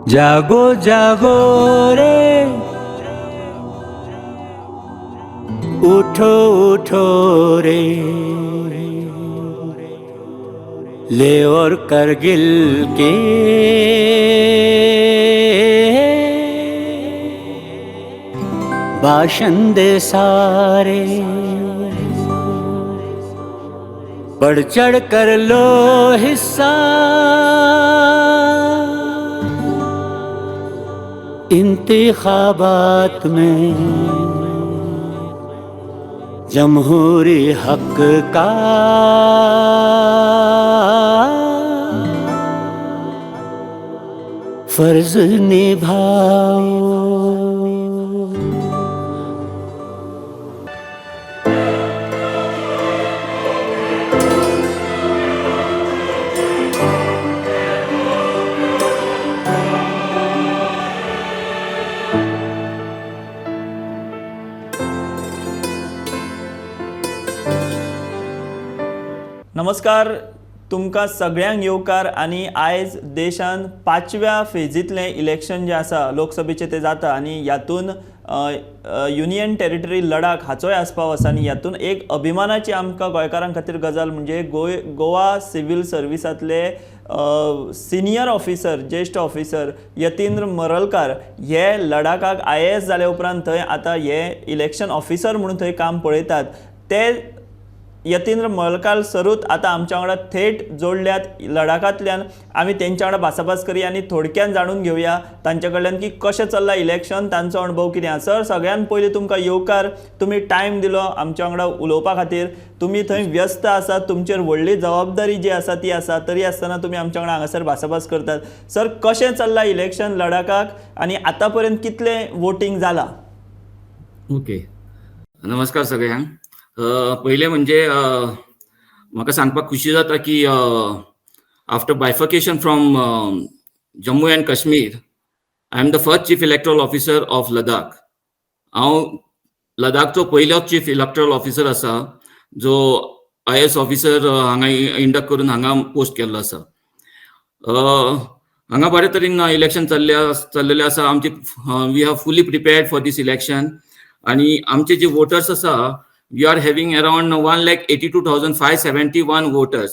जागो जागो रे, उठो उठो रे, ले और करगिल के बाशिंदे सारे, बढ़ चढ़ कर लो हिस्सा इंतखाबात में, जमहूरी हक का फर्ज निभाओ। नमस्कार, तुमकां सगळ्यांक येवकार. आनी आयज देशान पांचव्या फेजींतलें इलेक्शन जें आसा लोकसभेचें तें जाता आनी हातूंत युनियन टेरिटरी लडाख हाचोय आस्पाव आसा. आनी हातूंत एक अभिमानाची आमकां गोंयकारां खातीर गजाल म्हणजे गोवा सिवील सर्विसांतले सिनियर ऑफिसर, ज्येश्ठ ऑफिसर यतींद्र मरलकार हे लडाखाक आयएएस जाले उपरांत थंय आतां हे इलेक्शन ऑफिसर म्हणून थंय काम पळयतात. ते यतींद्र मरलकार सरूच आतां आमच्या वांगडा थेट जोडल्यात लडाखांतल्यान. आमी तेंच्या वांगडा भासाभास करया आनी थोडक्यान जाणून घेवया तांचे कडल्यान की कशें चल्लां इलेक्शन, तांचो अणभव कितें आसा. सर, सगळ्यान पयलीं तुमकां येवकार, तुमी टायम दिलो आमच्या वांगडा उलोवपा खातीर. तुमी थंय व्यस्त आसात, तुमचेर व्हडली जबाबदारी जी आसा ती आसा, तरी आसतना तुमी आमच्या वांगडा हांगासर भासाभास करतात. सर, कशें चल्लां इलेक्शन लडाखाक आनी आतां पर्यंत कितलें वोटींग जालां? ओके, नमस्कार सगळ्यांक. पयलें म्हणजे म्हाका सांगपाक खुशी जाता की after bifurcation from Jammu and Kashmir, I am the first Chief Electoral Officer of Ladakh. हांव लडाखचो पयलो चीफ इलेक्टोरल ऑफिसर आसा जो आयएएस ऑफिसर हांगा इंडक्ट करून हांगा पोस्ट केल्लो आसा. हांगा बरे तरेन इलेक्शन चल्लेलें आसा. आमची we are fully prepared for this election आनी आमचे जे वोटर्स आसा, we are having around 1,82,571 voters.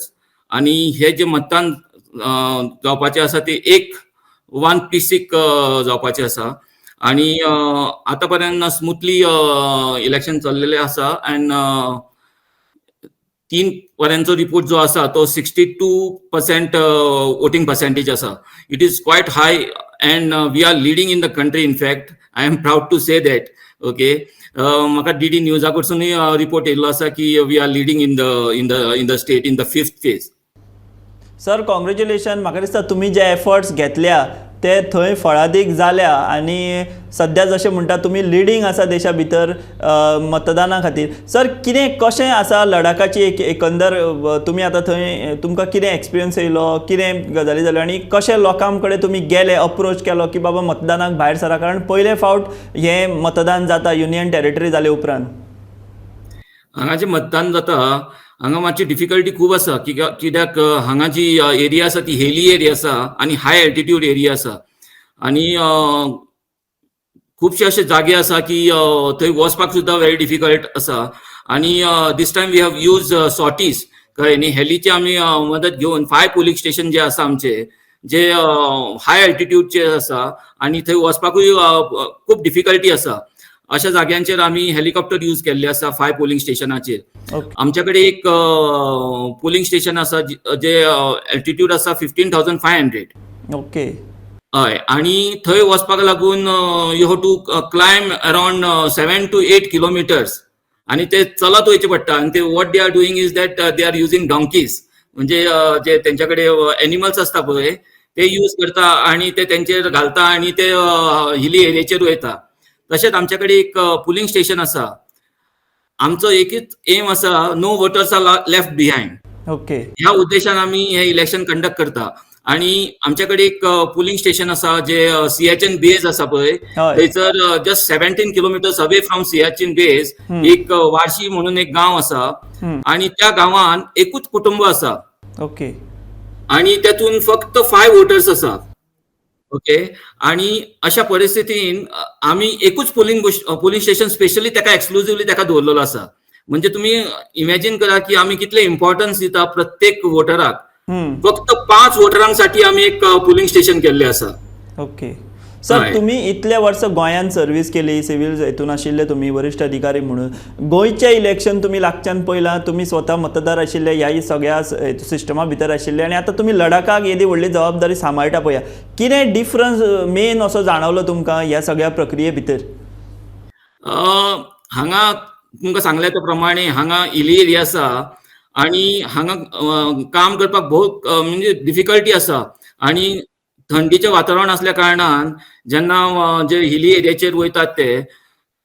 आणि हे जे मतदान जावपाचें आसा ते एक वन पीसीक जावपाचें आसा आणि आतां पर्यंत स्मुथली इलेक्शन चल्लेलें आसा. अँड 3 पर्यंतचो रिपोर्ट जो आसा तो 62% वोटींग पर्सेंटेज आसा. It is quite high and we are leading in the country. In fact, I am proud to say that. Okay, म्हाका डीडी न्यूजा कडसूनय रिपोर्ट येयल्लो आसा की we are leading in the state in the fifth phase. Sir, congratulation. म्हाका दिसता तुमी जे efforts घेतल्या ते थंय फळादीक जाल्या आनी सद्या जशें म्हणटा तुमी लिडींग आसा देशा भितर मतदाना खातीर. सर, कितें कशें आसा लडाखाची एक एकंदर, तुमी आतां थंय तुमकां कितें एक्सपिरियन्स येयलो, कितें गजाली जाल्यो आनी कशें लोकां कडेन तुमी गेले, अप्रोच केलो की बाबा मतदानाक भायर सरा, कारण पयले फावट हें मतदान जाता युनियन टेरिटरी जाले उपरांत? हांगा जें मतदान जाता हांगा मातशी डिफिकल्टी खूब आसा, कित्याक हांगा जी एरिया आसा ती हिली एरिया आसा आनी हाय एल्टिट्यूड एरिया आसा आनी खुबशे अशे जागे आसा की थंय वचपाक सुद्दां व्हेरी डिफिकल्ट आसा. आनी this time we have use sorties, कळ्ळें न्ही, हेलीची आमी मदत घेवन फाय पोलिंग स्टेशन जे आसा आमचे, जे हाय एल्टिट्यूडचे आसा आनी थंय वचपाकूय खूब डिफिकल्टी आसा, अशा जाग्यांचेर आमी हेलिकॉप्टर यूज केल्ले आसा फाय पोलिंग स्टेशनाचेर. आमच्या कडेन एक पोलिंग स्टेशन आसा जे एल्टिट्यूड आसा 15,500. हय, आनी थंय वचपाक लागून you have to climb around 7 to 8 kilometers आनी ते चलत वयचें पडटा. आनी ते what they are doing is that they are using donkeys, म्हणजे जे तेंच्या कडेन एनिमल्स आसता पळय ते यूज करता आनी ते तेंचेर घालता आनी ते हिली एरियाचेर वयता. तशेंच आमच्या कडेन एक पुलिंग स्टेशन आसा. आमचो एकच एम आसा, no voters are left behind. ह्या उद्देशान आमी हे इलेक्शन कंडक्ट करता. आणि आमच्या कडेन एक पुलिंग स्टेशन आसा जे सियाचीन बेज आसा पळय, थंयसर just 17 kilometers away from Siachen base एक वार्शी म्हणून एक गांव आसा आणि त्या गांवान एकूच कुटुंब आसा आणि त्यातून फक्त फाय वोटर्स आसा. ओके. आणि अशा परिस्थितीन आमी एकूच पोलिंग स्टेशन स्पेशली ताका, एक्सक्लुझिवली ताका दवरलेलो आसा. म्हणजे तुमी इमॅजीन करा की आमी कितले इम्पॉर्टन्स दिता प्रत्येक वोटराक. फक्त पांच वोटरांसाठी आमी एक पोलिंग स्टेशन केल्लें आसा. ओके सर, तुम्ही इतले वर्स गोंयांत सर्वीस केली, सिव्हिल हितून आशिल्ले तुमी वरिश्ठ अधिकारी म्हणून. गोंयचें इलेक्शन तुमी लागच्यान पयलां, तुमी स्वता मतदार आशिल्ले, ह्या सगळ्या सिस्टमा भितर आशिल्ले आनी आतां तुमी लडाखाक येदी व्हडली जबाबदारी सांबाळटा पळया, कितें डिफरन्स मेन असो जाणवलो तुमकां ह्या सगळ्या प्रक्रिये भितर? हांगा तुमकां सांगल्या त्या प्रमाणे हांगा हिली एरिया आसा आणि हांगा काम करपाक भोव म्हणजे डिफिकल्टी आसा. आणि थंडीचें वातावरण असल्या कारणान जेन्ना जे हिली एरियाचेर वयतात ते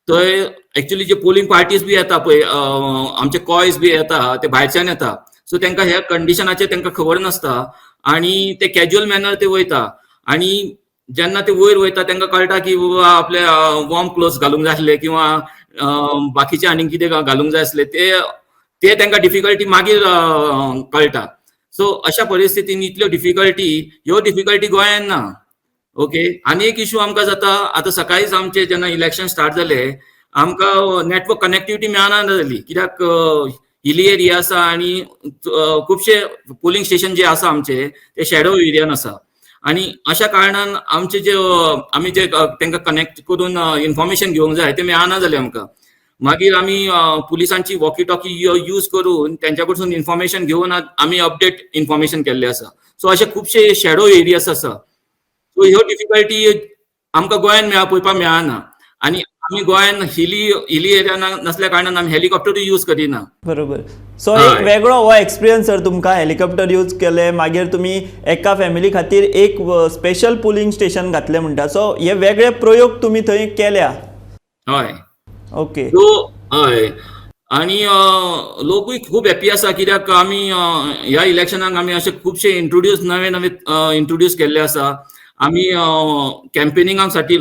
थंय एक्चुअली जे पोलिंग पार्टीज बी येता पळय, आमचे कॉयज बी येता, ते भायरच्यान येता. सो तांकां ह्या कंडिशनाचेर तांकां खबर नासता आणि ते कॅज्युअल मॅनर ते वयता. आणि जेन्ना ते वयर वयता तांकां कळटा की बाबा आपले वॉर्म क्लोथ्स घालूंक जाय आसले किंवा बाकीचे आनीक कितें घालूंक जाय आसले, ते ते तांकां डिफिकल्टी मागीर कळटा. सो अशा परिस्थितीन इतल्यो डिफिकल्टी, ह्यो डिफिकल्टी गोंयान ना. ओके, आनी एक इशू आमकां जाता, आतां सकाळीच आमचे जेन्ना इलेक्शन स्टार्ट जाले, आमकां नेटवर्क कनेक्टिविटी मेळना जाली, कित्याक हिली एरिया आसा आनी खुबशे पोलिंग स्टेशन जे आसा आमचे ते शॅडो एरियान आसा. आनी अशा कारणान आमचे जे आमी जे तांकां कनेक्ट करून इन्फॉर्मेशन घेवंक जाय ते मेळना जालें आमकां. मागीर आमी पुलिसांची वॉकी टॉकी यूज करून तेंच्या कडसून इन्फॉर्मेशन घेवन आमी अपडेट इन्फॉर्मेशन केल्लें आसा. सो अशे खुबशे शॅडो एरियास आसा. सो ह्यो डिफिकल्टी आमकां गोंयान पळोवपाक मेळना. आनी आमी गोंयान हिली हिली एरिया नासल्या कारणान आमी हेलिकॉप्टरूय यूज करिना. बरोबर. सो एक वेगळो हो एक्सपिरियन्स सर तुमकां, हेलिकॉप्टर यूज केले, मागीर तुमी एका फॅमिली खातीर एक स्पेशल पुलिंग स्टेशन घातलें म्हणटा. सो हे वेगळे प्रयोग तुमी थंय केल्या. हय. सो हय, आनी लोकूय खूब हॅपी आसा, कित्याक आमी ह्या इलेक्शनाक आमी अशे खुबशे इंट्रोड्यूस, नवे नवे इंट्रोड्यूस केल्ले आसा. आमी कॅम्पेनिंगा साठी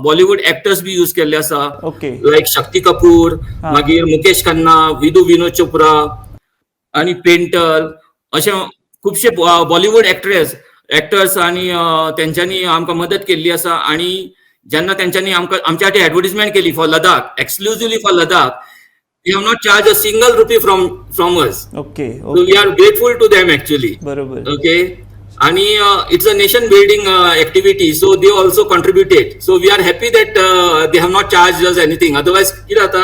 बॉलिवूड एक्टर्स बी यूज केल्ले आसा, लायक शक्ती कपूर, मागीर मुकेश खन्ना, विधू विनोद चोप्रा आनी पेंटर, अशे खुबशे बॉलिवूड एक्ट्रेस, एक्टर्स आनी तेंच्यांनी आमकां मदत केल्ली आसा. आनी जेन्ना तेंच्यांनी आमकां आमच्या खातीर एडवर्टीजमेंट केली for Ladakh, exclusively for Ladakh, they have not charge a single rupee from us. So we are grateful to them actually. Okay, आणि it's a nation building activity, so they also contributed. So we are happy that they have not charge us anything. Otherwise कितें जाता,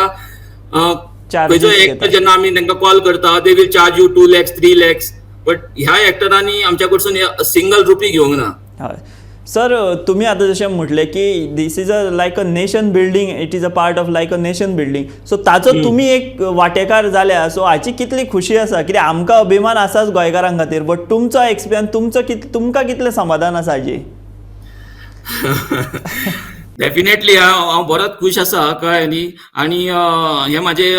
Charges खंयचो घेतात. Actor जेन्ना आमी तांकां call करता, they will charge you 2 lakhs, 3 lakhs, but ह्या एक्टरांनी आमच्या कडसून सिंगल रुपी घेवंक ना. हय सर, तुमी आतां जशें म्हटलें की this is a like a nation building, it is a part of like a nation building, so ताचो तुमी एक वांटेकार जाल्या, सो हाची कितली खुशी आसा? कित्याक आमकां अभिमान आसाच गोंयकारां खातीर, बट तुमचो एक्सपिरियन्स, तुमचो तुमकां कितलें समाधान आसा हाजी? डेफिनेटली, हांव हांव बरोच खूश आसा, कळ्ळें न्ही. आनी हें म्हाजें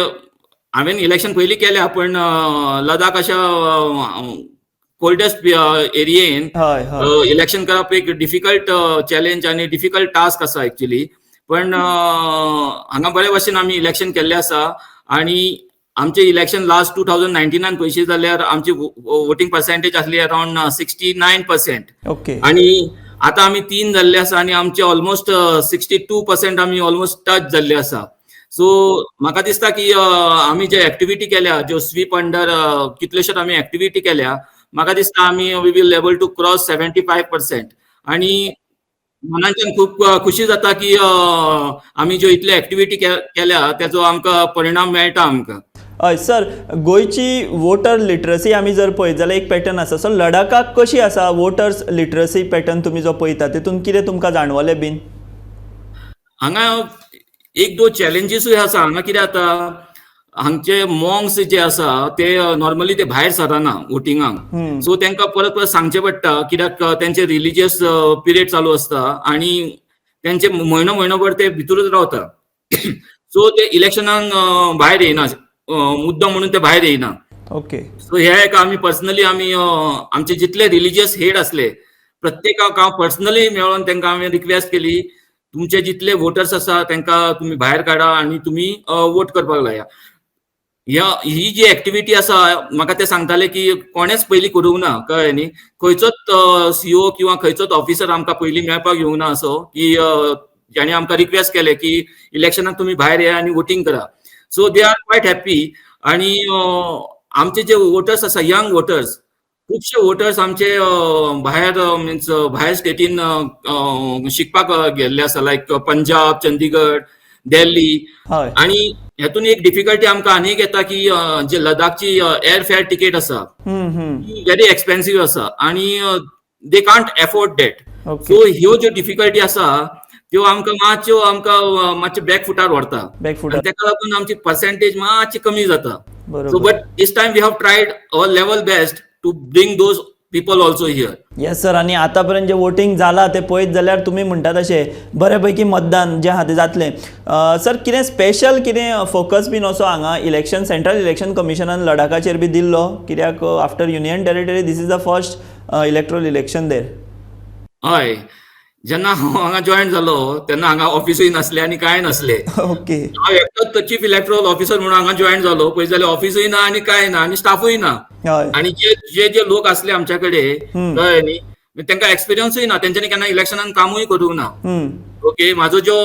हांवें इलेक्शन पयलीं केल्या, पण लडाख अशा कोल्डेस्ट एरियेन हय हय इलेक्शन करप एक डिफिकल्ट चॅलेंज आनी डिफिकल्ट टास्क आसा एक्चुली. पण हांगा बरे भशेन आमी इलेक्शन केल्लें आसा. आनी आमचे इलेक्शन लास्ट 2019 पळयशी जाल्यार आमची वोटींग पर्सेंटेज आसली अरावंड 69%. आणि आता आमी तीन जाल्ले आसा आनी आमचे ऑलमोस्ट 62% आमी ऑलमोस्ट टच जाल्ले आसा. सो म्हाका दिसता की आमी जे एक्टिविटी केल्या, ज्यो स्वीप अंडर कितलेशेच आमी एक्टिविटी केल्या, म्हाका दिसता आमी we will able to cross 75%. आणि मनाच्यान खूब खुशी जाता की आमी ज्यो इतले एक्टिविटी केल्या तेजो आमकां परिणाम मेळटा आमकां. हय सर, गोंयची वोटर लिटरसी आमी जर पळयत जाल्यार एक पॅटर्न आसा. सो लडाखाक कशी आसा वोटर्स लिटरसी पॅटर्न? तुमी जो पळयता तितून कितें तुमकां जाणवलें बीन? हांगा एक दोन चॅलेंजीसूय आसा. हांगा कितें जाता, हांगचे मॉंक्स जे आसा ते नॉर्मली ते भायर सरना वोटिंगाक. सो तांकां परत परत सांगचें पडटा, कित्याक तेंचे रिलिजियस पिरियड चालू आसता आनी तेंचे म्हयनो म्हयनोभर ते भितरूच रावता. सो ते इलेक्शनाक भायर येयना, मुद्दम म्हणून ते भायर येयना. सो हे एक आमी पर्सनली आमी आमचे जितले रिलिजियस हेड आसले प्रत्येकाक हांव पर्सनली मेळोन तांकां हांवें रिक्वेस्ट केली, तुमचे जितले वोटर्स आसा तांकां तुमी भायर काडा आनी तुमी वोट करपाक लाया. ह्या ही जी एक्टिविटी आसा, म्हाका ते सांगताले की कोणेच पयलीं करूंक ना, कळ्ळें न्ही. खंयचोच सीओ किंवा खंयचोच ऑफिसर आमकां पयलीं मेळपाक येवंक ना असो की ज्याणे आमकां रिक्वेस्ट केले की इलेक्शनाक तुमी भायर येया आनी वोटींग करा. So they are quite happy. आणि आमचे जे वोटर्स आसा, यंग वोटर्स, खुबशे वोटर्स आमचे भायर, मिन्स भायर स्टेटीन शिकपाक गेल्ले आसा, लायक पंजाब, चंदीगड, दिल्ली. आणि हेतून एक डिफिकल्टी आमकां आनीक येता की जे लडाखची एअर फेअर तिकेट आसा हम्म हम्म ती व्हेरी एक्सपेन्सिव आसा आणि they can't afford that. So ह्यो ज्यो डिफिकल्टी आसा त्यो आमकां मातश्यो आमकां मातशे बॅक फुटार व्हरता. बॅक आनी फुटार. ताका लागून आमची पर्सेंटेज मातशी कमी जाता. So but this time we have tried our level best to bring those people also here. Yes sir, आनी आतां पर्यंत जें वोटींग जालां तें पळयत जाल्यार तुमी म्हणटा तशें बऱ्या पैकी मतदान जें आहा तें जातलें. सर, कितें स्पेशल कितें फोकस बीन असो हांगा इलेक्शन सेंट्रल इलेक्शन कमिशनान लडाखाचेर बी दिल्लो? कित्याक after union territory this is the first electoral election there. हय, जेन्ना हांव हांगा जॉयन जालो तेन्ना हांगा ऑफिसूय नासलें आनी कांय नासलें. हांव एकटोच चीफ इलेक्टोरल ऑफिसर म्हणून हांगा जॉयन जालो. पळयत जाल्यार ऑफिसूय ना आनी कांय ना आनी स्टाफूय ना. आणि जे जे जे लोक असले आमच्या कडेन, कळ्ळें न्ही, तांकां एक्सपिरियन्सूय ना, तेंच्यांनी केन्ना इलेक्शनान कामूय करूंक ना. ओके, म्हाजो जो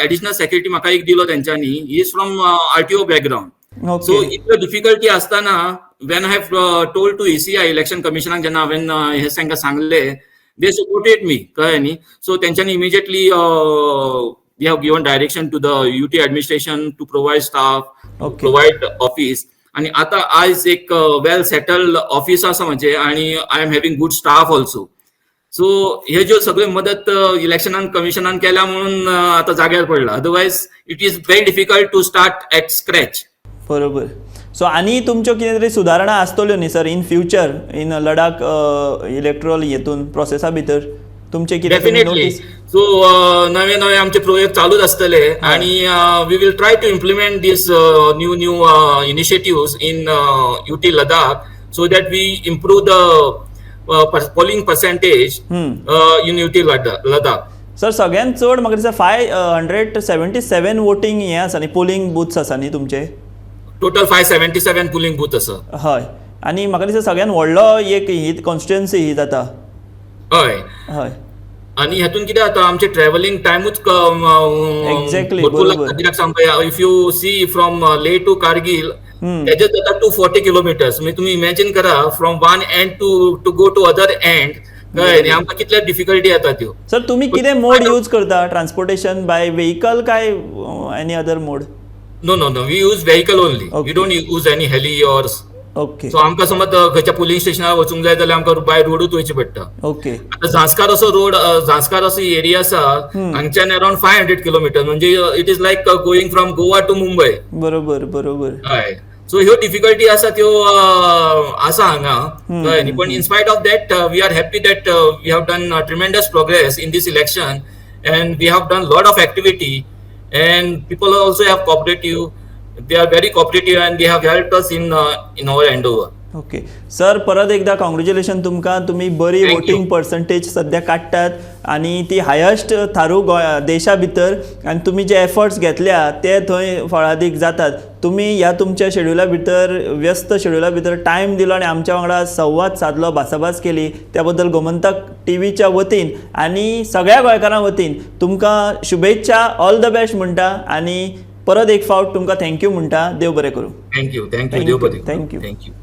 एडिशनल सेक्रेटरी म्हाका एक दिलो तेंच्यांनी, he is from RTO background. So इतल्यो डिफिकल्टी आसतना when I have told to ECI, election कमिशनाक जेन्ना हांवें हें तांकां सांगलें, they supported me, कळ्ळें न्ही. सो तेंच्यांनी immediately they have given direction to the UT administration to provide staff, provide office. आणि आता आयज एक वेल सेटल्ड ऑफिस आसा म्हजें आणि I am having good staff also. So हे ज्यो सगळे मदत इलेक्शनान कमिशनान केल्या म्हणून आतां जाग्यार पडला. Otherwise it is very difficult to start at scratch. बरोबर. सो आनी तुमच्यो कितें तरी सुदारणा आसतल्यो न्ही sir, in future in Ladakh electoral हेतून प्रोसेसा भितर तुमचे कितें तुमी डेफिनेटली. नोटीस? सो नवे नवे आमचे प्रयोग चालूच आसतले आणि we will try to implement this new new initiatives in UT Ladakh so that we improve the polling percentage in UT Ladakh. Sir, सगळ्यात चड म्हाका दिसता 577 वोटींग हें आसा न्ही, पोलिंग बुथ्स आसा न्ही तुमचे? Total 577 polling booth आसा. हय, आनी म्हाका दिसता सगळ्यात व्हडलो एक ही कॉन्स्टिट्युएन्सी ही जाता. हय. आणि हातून कितें जाता, आमचे ट्रॅव्हलिंग टायमूच भरपूर लागता. कित्याक सांगता, if you see from Leh to Kargil तेजेच जाता 240 किलोमिटर्स. म्हणजे तुमी इमॅजीन करा, from one end to go to other end, कळ्ळें न्ही, आमकां कितले डिफिकल्टी येता त्यो. सर, तुमी कितें मोड यूज करता ट्रान्सपोर्टेशन? बाय व्हेकल काय any other mode? No, we use vehicle only. We don't use any heli or so आमकां समज खंयच्या पोलिंग स्टेशनार वचूंक जाय जाल्यार आमकां बाय रोडूच वयचें पडटा. आतां झांस्कार असो रोड, झांस्कार असो एरिया आसा, हांगच्यान अराउंड 500 किलोमिटर, म्हणजे it is like going from Goa to Mumbai. बरोबर बरोबर हय, सो ह्यो डिफिकल्टी आसा त्यो आसा हांगा, कळ्ळें न्ही. पण in spite of that we are happy that we have done tremendous progress in this election and we have done lot of activity and people also have cooperative, they are very cooperative and they have help us in our endeavour. Okay sir, परत एकदा congratulation तुमकां. तुमी बरी Thank you. Voting percentage सध्या काडटात आनी ती highest थारू गोंय देशा भितर आनी तुमी जे एफर्ट्स घेतल्या ते थंय फळादीक जातात. तुमी ह्या तुमच्या शेड्युला भितर, व्यस्त शेड्युला भितर टायम दिलो आनी आमच्या वांगडा संवाद सादलो, भासाभास केली, त्या बद्दल गोमंतक टीव्हीच्या वतीन आनी सगळ्या गोंयकारां वतीन तुमकां शुभेच्छा, ऑल the best म्हणटा आनी परत एक फावट तुमकां thank you म्हणटा. देव बरें करूं. Thank you, thank you. Thank देव you, बरें करूं. Thank you. Thank you.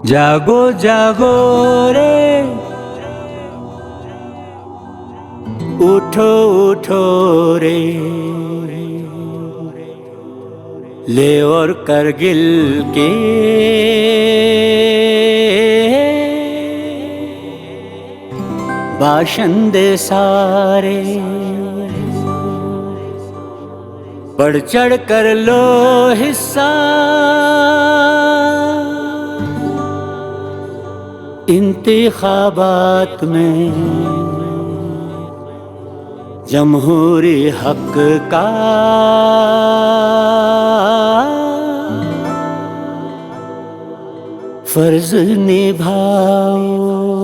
जागो जागो रे, उठो उठो रे, लेह और करगिल के बाशिंदे सारे, बढ़ चढ़ कर लो हिस्सा इंतखाबात में, जमहूरी हक का फर्ज निभाओ।